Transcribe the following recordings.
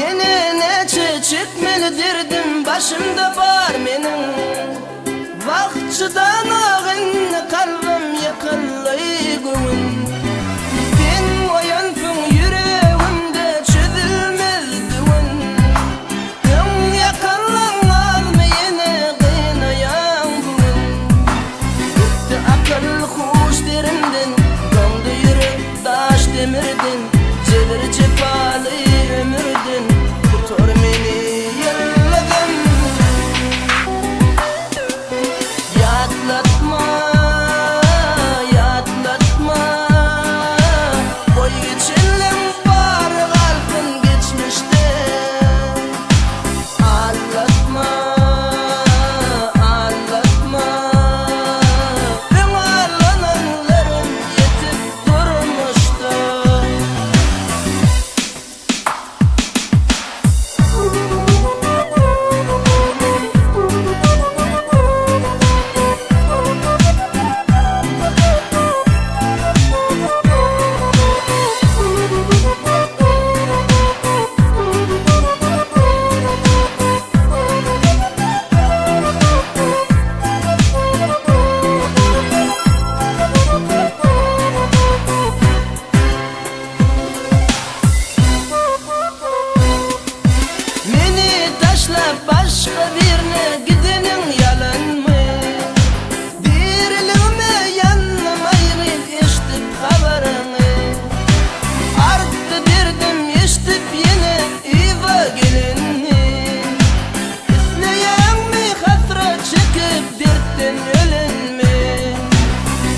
Ýene näçe çekmeli derdim başymda bar meniň. Wagt çydanok indi kalbym ýykyldy göwün. Sen goýansyň ýüregimde çözülmez düwün. Öň ýakanlaň azmy ýene gynaýaň bu gün. Gitdi akyl huş derimden, doňdy ýürek daş demirden, Jebir jepaly ömürden gutar meni ýyldyzym. Ýatlatma, ýatlatma, goý geçenleň bary galsyn geçmişde. Aldatma, aldatma, öň aldananlarym ýetip durmuşda. Meni taşlap başga birine gideniň ýalanmy? Diriligime ýandym aýry eşdip habaryňy. Artdy derdim eşdip ýene yza gelenini. Isleýäňmi hasrat çekip dertden ölenmi?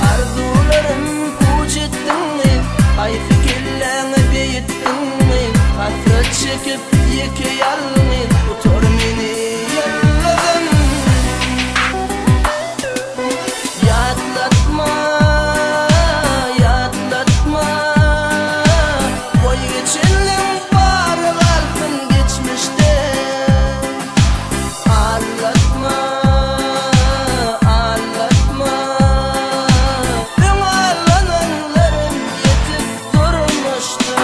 Arzuwlarym puç etdiňmi? Haýsy kelläňe beýitdiňmi? Hasrat çekip ýeke ýalňyz gutar meni ýyldyzym. Ýatlatma, ýatlatma, goý geçenleň bary galsyn geçmişde. Aldatma, aldatma, öň aldananlarym ýetip durmuşda.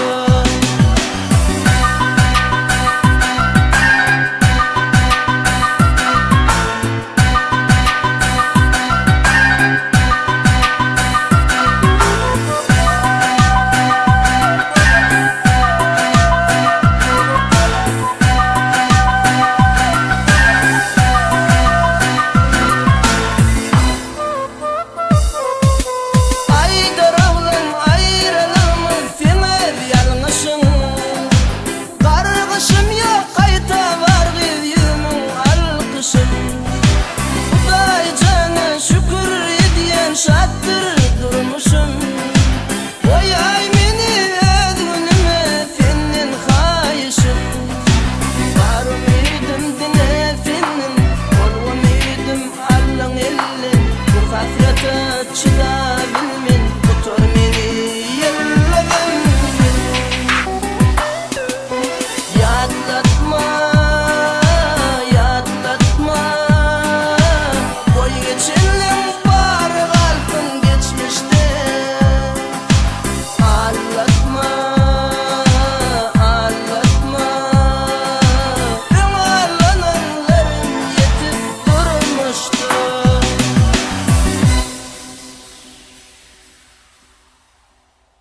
Aýdar oglan aýralygymyz seň öz ýalňyşyň. Gargyşym ýok gaýta bar gyz ýüzümiň alkyşym. Hudaý jana şükür edýän şatdyr durmuşym. Goýaý meni öz günüme senden haýyşym. Bar umydym diňe senden, ol umydym Allaň elli. Bu hasrata çydabilmen, gutar meni.